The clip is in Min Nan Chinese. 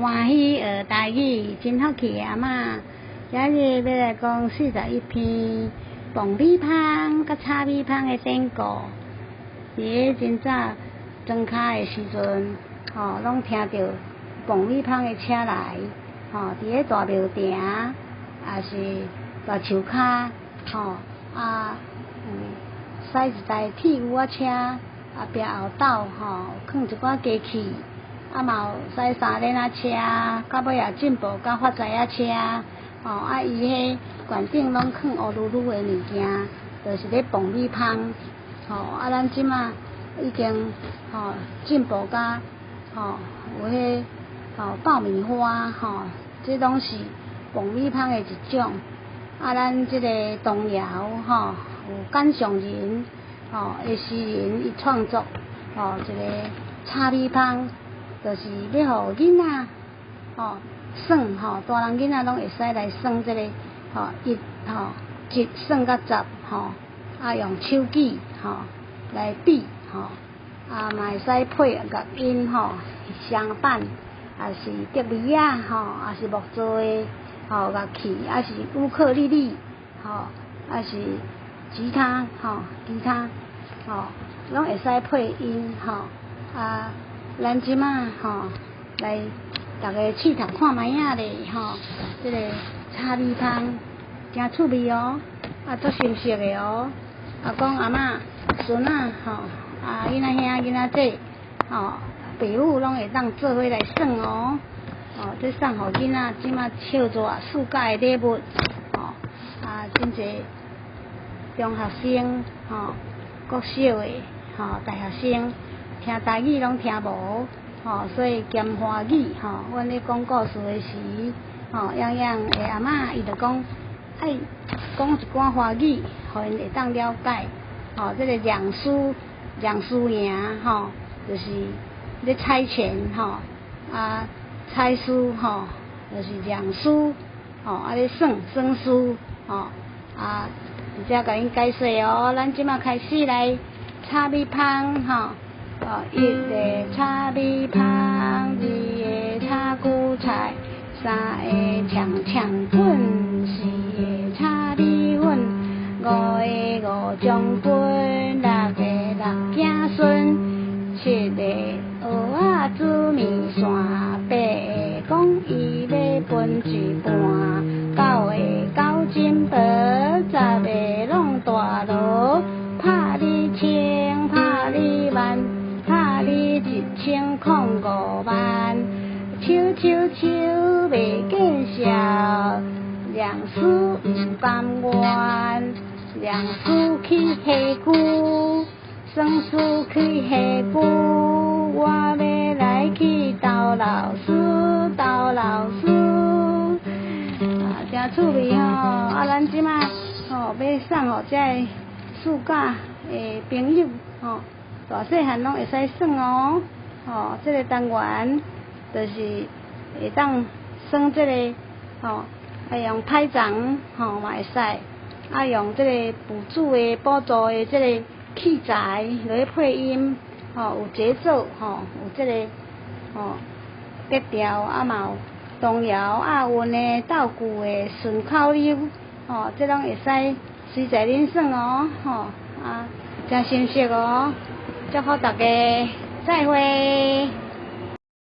歡喜學台語，真福氣的阿嬤。今日欲來講41篇爆米香佮炒米香的典故。佇咧真早莊跤的時陣，吼，攏聽著爆米香的車來，吼，佇咧大廟埕，抑是大樹跤，吼，啊，駛一台鐵牛仔車，後壁後斗吼，囥一寡機器。啊嘛有駛三輪仔車，到尾也進步到發財仔車，吼啊伊彼懸頂攏囥烏嚕嚕的物件，就是咧爆米香，吼啊咱這馬已經吼進步甲吼有彼吼爆米花吼，這攏是爆米香的一種。啊，咱這個唐謠吼有簡上仁吼的詩人伊創作吼一個炒米香。就是欲予囡仔吼耍吼，大人囡仔攏會使來耍這個吼一吼一算到十吼，啊用手指吼來比吼，啊嘛會使配樂音吼相伴，抑是竹篾仔吼，抑是木做的吼樂器，抑是烏克麗麗吼，抑是吉他吼，吉他吼，攏會使配音吼啊。咱這馬吼來，逐家試讀看覓仔咧吼，這个炒米香誠趣味哦，啊足心適的哦。啊講阿嬤、孫仔吼，啊囡仔兄、囡仔姊吼，爸母攏會當做伙來耍哦。哦，這送予囡仔這馬笑熱暑假的禮物，吼啊真濟中學生吼、國小的吼、大學生。聽台語攏聽無，吼，所以兼華語，吼，阮咧講故事的時，吼，樣樣的阿嬤伊就講，愛講一寡華語，予𪜶會當了解，吼，這个兩輸兩輸贏，吼，就是咧猜拳，吼，啊，猜輸，吼，就是兩輸，吼，啊咧算算輸，吼，啊，佇遮共𪜶解說哦，咱這馬開始來炒米香，吼。哦，一个炒米香，二个炒韭菜，三个搶搶滾，四个炒米粉，五个五將軍，六個六子孫，七个蚵仔煮麵線，八个講伊欲分一半，九个九珍寶，十个弄大爐，拍你千，拍你萬。拍你一千空五萬，手手手袂見笑，兩輸毋甘願，兩輸去下龜，算輸去下龜，我欲來去投老師，投老師。啊，誠趣味吼！啊，咱這馬吼欲送予這个暑假的朋友吼。大細漢攏會使耍哦，吼，這个單元就是會當耍這个，吼，啊用拍掌吼嘛會使，啊用這個輔助的輔助的這个器材來配音，吼，有節奏，吼，有這个吼格調，啊嘛有童謠押韻的鬥句的順口溜，吼，這攏會使隨在恁耍哦，吼，啊，誠心適哦。祝福大家，再會。